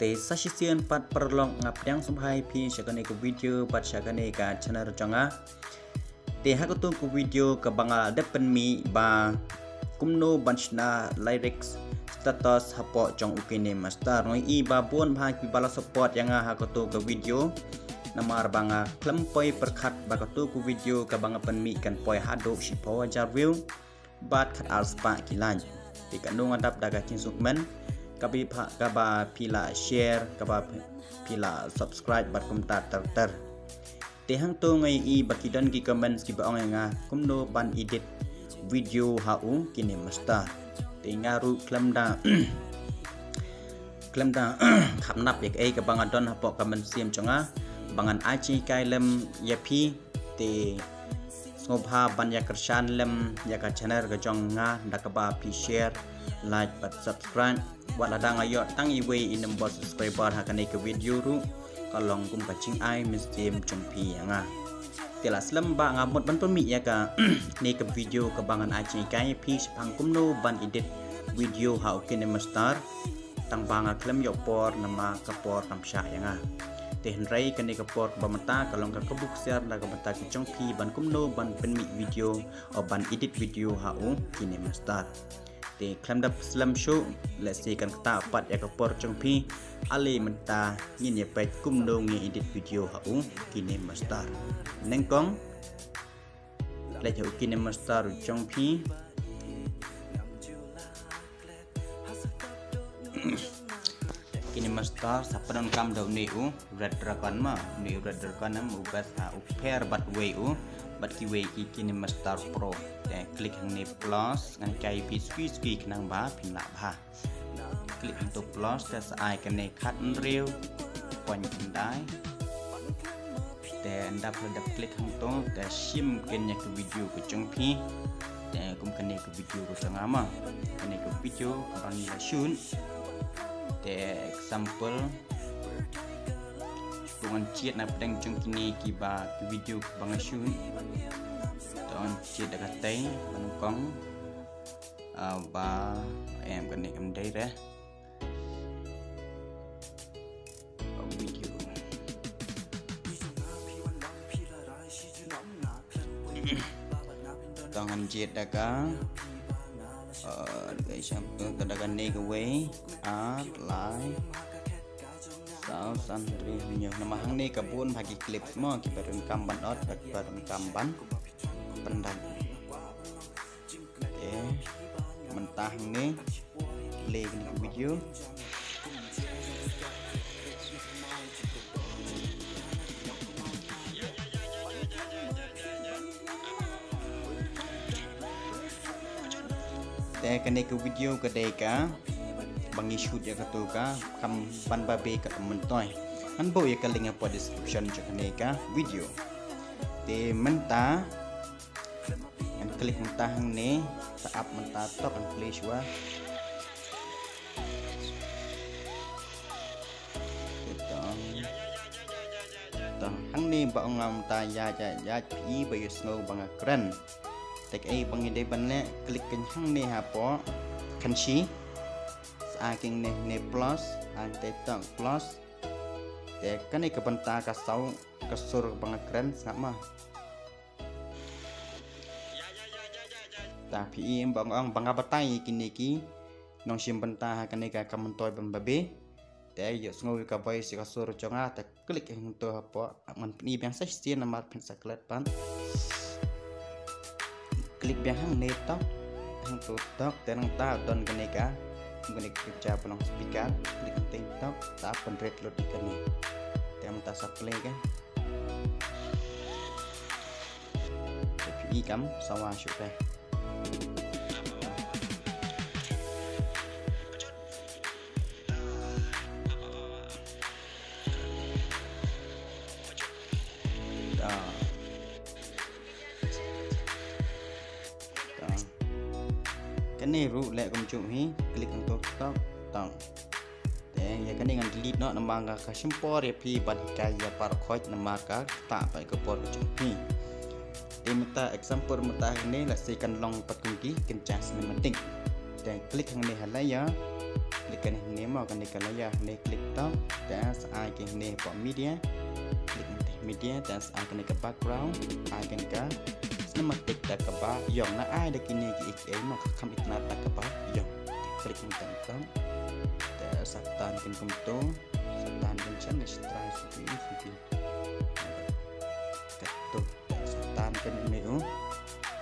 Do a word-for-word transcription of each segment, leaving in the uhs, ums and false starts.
Te sa shisien pat paralok nga pdiang sngewbha ïa phi sha kane ka video bad sha kane ka channel jong nga. Te ha kato ka video kaba nga dep pynmih ba kumno ban shna lyrics status hapoh jong u KineMaster. Nga ïohi ba bun bha kiba la support ïa nga ha kato ka video. Namar ba nga khlem poi pyrkhat ba kato ka video kaba nga pynmih kan poi haduh shiphew hajar view bad khat ar spah ki like. Te kano nga dap da ka jingsngewkmen kaba phi, kaba phi la share, kaba phi la subscribe bad kumta ter ter. Te hangto nga ïohi ba ki don ki comments kiba ong ïa nga kumno ban edit video ha u KineMaster. Te nga ruh khlem da khlem da kham nap ïa kaei kaba nga don hapoh ka mynsiem jong nga ba ngan ai jinghikai lem ïa phi. Te sngewbha ban ïa kyrshan lem ïa ka channel ka jong nga da kaba phi share, like bad subscribe. Wat lada nga ïoh tang iwei i number subscriber ha kane ka video ruh ka long kum ka jingai mynsiem jong phi ïa nga. Te la slem ba nga mut ban pynmih ïa kane ka video kaba ngan ai jinghikai ïa phi shaphang kumno ban edit video ha u KineMaster. Tang ba nga khlem ïoh por namar ka por kam shah ïa nga. Te hynrei kane ka por ba mynta ka long ka kabu ksiar na ka bynta ka jong phi ban kumno ban pynmih video, o ban edit video ha u KineMaster. Te khlem da slem shuh, lehse kan ktah pat ïa ka por jong phi. Ale mynta ngin ïa peit kumno ngi edit video ha u KineMaster. Nyngkong leit ha u KineMaster u jong phi. KineMaster sa pyndonkam da une u Red Dragon ma, une u Red Dragon em u best ha, u pher bad uwei u, bad kiwei ki KineMaster Pro. Te click hangne plus, ngan hikai phi suki suki khnang ba phin lah bha. Click hangto plus, te sa ai kane khathynriew point khyndai. Te ynda phi la dep click hangto, te shim kane ka video ka jong phi. Te kum kane ka video ka jong nga ma, kane ka video kaba ngi la shoot. Te example, to ngan jied na pdeng jong kine kiba ki video kaba nga shoot. To ngan jied da katei ba nyngkong. Ah, ba em kane kam dei re. Video. To ngan jied da ka, eh, da ka example, da kane kawei, ar, lai, saw, san, hynriew, hynñiew. Namar hangne ka bun bha ki clips mo kiba donkam ban ot bad kiba donkam ban pyndait. Te mynta hangne play kane ka video. Te kane ka video ka dei kaba ngi shoot ïa kato ka kam ban babe ka kam myntoi. Ngan buh ïa ka link hapoh description jong kane ka video. Te mynta ngan click mynta hangne, sa ap mynta tok, ngan play shuwa. Te to. To hangne ba ong nga mynta ïaid ïaid ïaid, phi i ba ïohsngew ba nga kren. Te kaei ba ngi dei ban leh, click kane hangne hapoh kynshi. Sa ai kane ne plus, hangtei tok plus. Te kane ka bynta ka saw ka sur ba nga kren sngap ma. Ta phi i em ba nga ong ba nga batai kine ki nongshim bynta ha kane ka kam myntoi ban babe. Te ïohsngew ïa ka voice ïa ka sur jong nga, te click hangto hapoh, ngan pyni biang sa shisien namar phin sa klet pat. Click biang hangne tok, hangto tok, te nangta don kane ka, kane ka picture ba long speaker, click hangtei tok, ta pynrit lut ïa kane. Te mynta sa play ka. Te phi i kam sawa shuh te. Ta. Ta. Kane ruh leh kumjuh hi, click hangto tok, tok. Te ïa kane ngan delete noh namar nga ka shim por ïa phi ban hikai ïa baroh khoit namar ka ktah pat ka por ka jong phi. Te mynta example mynta hangne, let's say kan long pat kum ki, kin jia cinematic. Te click hangne ha layer, click kane hangne Mo kane ka layer ne click to, te sa ai kane hapoh media. Click ne media, te sa ai kane ka background, ai kane ka cinematic da kaba ïong, na ai da kine ki ei ei mo ka kham itynnad da kaba ïong. Click ne to. Te sa tan kane kumto, sa tan kane shan ne sa try suki suki. Kato, te sa tan kane u.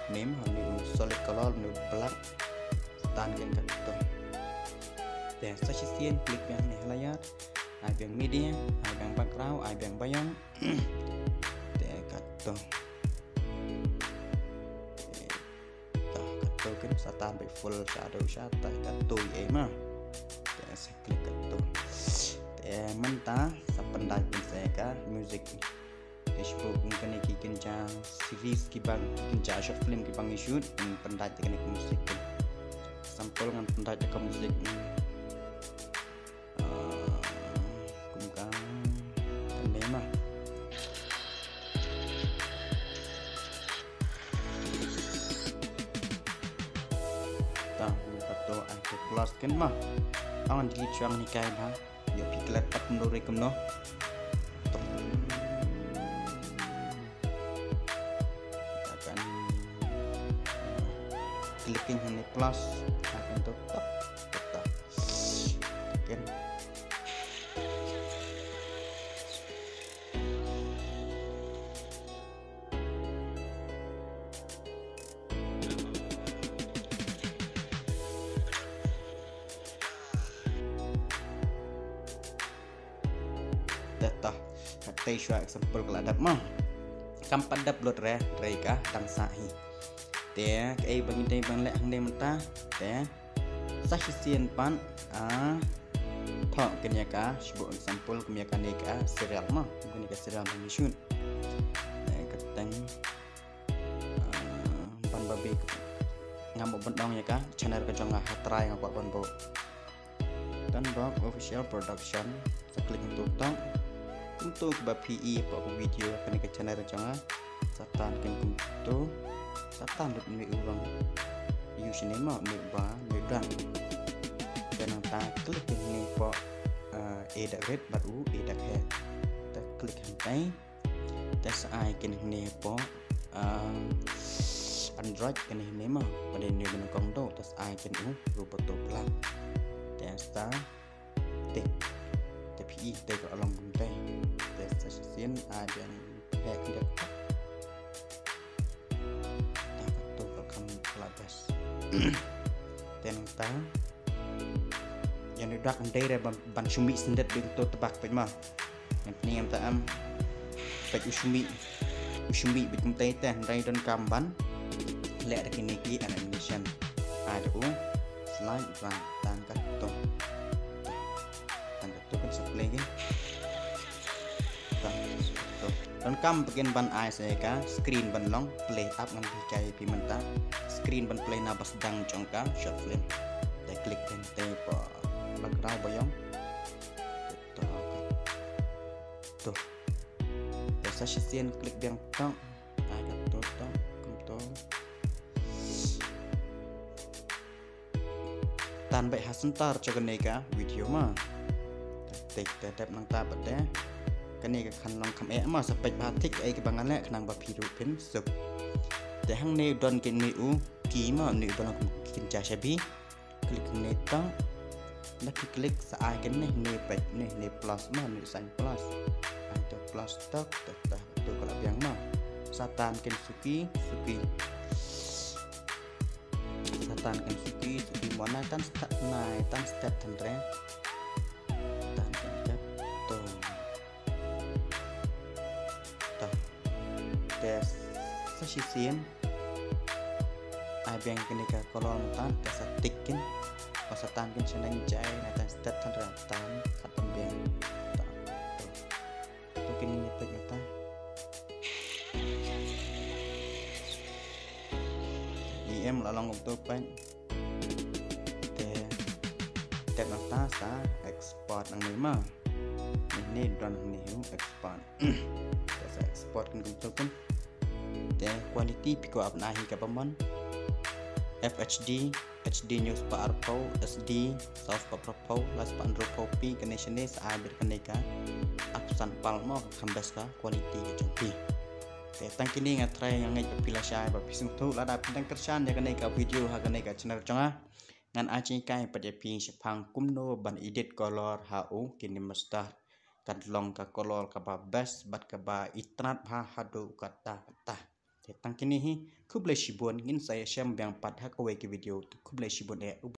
Name, u solid color, u black. Sa tan kane kato. Te sa shisien click biang ne layer. Ai biang media, ai biang background, ai biang background. Te kato. Te kato kan sa tan beit full shadow sha tai kato ei mo. Te sa click kato. Te mynta sa pyndait pynse ka music. Te shu buh kane ki kynja series kiba, kynja short film kiba ngi shoot, ngan pyndait kane ka music. Sample ngan pyndait ka music. Ah, kum ka, kane mo. Ta, kum kato, ai ka plus kan mo. Ngan delete shuwa kane ka ba. Ïa phi klet pat kumno re kumno. Kita kan, eh, clicking hangne plus, akan to tak, tak, tak. Kan. Te ta, katei shuwa example ka la dep mo. Kam pat dep lut re, re ka dang sah hi. Te, kaei ba ngi dei ban leh hangne mynta. Te, sa shisien pat, ah, thoh kane ka, shu buh example, kane ka, kane ka serial mo. Kane ka serial ba ngi shoot. Te, ka teng, ah, ban ba bik. Ngam buh ban ong ïa ka, channel ka jong nga ha trai nga kwah ban buh. Tan Bok Official Production. Sa click kumto tang. Kumto ba phi i hapoh ka video kane ka channel jong nga. Sa tan kane kumto. Sa tan lut ne u rong. Use ne mo ne ba ne dan. Te nangta click ne hapoh, eh, e dak red bad u e dak he. Ta click hangtai. Te sa ai kane hangne hapoh, ah, Android kane hangne mo. Ba dei ne ba nyngkong to, te sa ai kane u, ruh ba to pla. Te sa tik. Te phi i te ka long kumte. Te sa shisien ai biang te ka dep. Ta kato ka kham la best. Te nangta. Ïa u dak hynrei re ban, ban shu mih syndet beit to tbak peit mo. Ngan pynïam ta am. Peit u shu mih. U shu mih beit kumtei te hynrei donkam ban leh da kine ki animation. Ai da u slide ban tan kato. Tan kato kan sa play ki. Tan kato. Donkam phin ban ai sa ka screen ban long play up ngan pynhikai phi mynta. Screen ban play na ba sdang jong ka short film. Te click hangtei hapoh background ba ïong. To. To. Te sa shisien click biang tang. Ai kato tang. Kumto. Tan beit ha center jong kane ka video mo. Te, te dep nangta pat te. Kane ka kham long kham eh mo, sa peit bha thik ei kaba ngan leh khnang ba phi ruh phin suk. Te hangne don kine u key mo, ne u ba long kum ki kynja shabi. Click hangne tang. Lada phi click sa ai kane ne peit ne, ne plus mo, ne sign plus. Ai to plus tok, tok, tok, to ka la biang mo. Sa tan kane suki, suki. Sa tan kane suki, suki mo, nai tan step, nai tan step than re. Tan kane step to. To. Te sa shisien. Ai biang kane ka color mo, tan te sa tik kin. Ba sa tan kin shaneng jai, nai tan step than re tan, sa tan biang. To. To. To kine ngi peit nangta. E em la long kumto peit. Te, te nangta sa export nangne mo. Nangne don nangne u export. Te sa export kin kumto kin. Te quality phi kwah ban ai hi kaba mon. F H D, H D hynñiew spah arphew, S D saw spah phraphew, lai spah hynriewphew pi, kane shane sa ai bad kane ka app san pal mo, kham best ka quality ka jong phi. Te tang kine nga try, nga ngeit ba phi la shai bad phi sngewthuh. Lada phi dang kyrshan ïa kane ka video ha kane ka channel jong nga, ngan ai jinghikai pat ïa phi shaphang kumno ban edit color ha u KineMaster. Kan long ka color kaba best bad kaba itynnad bha haduh katta katta. Te tang kine hi, khublei shibun, ngin sa ïashem biang pat ha kawei ka video. Khublei shibun eh.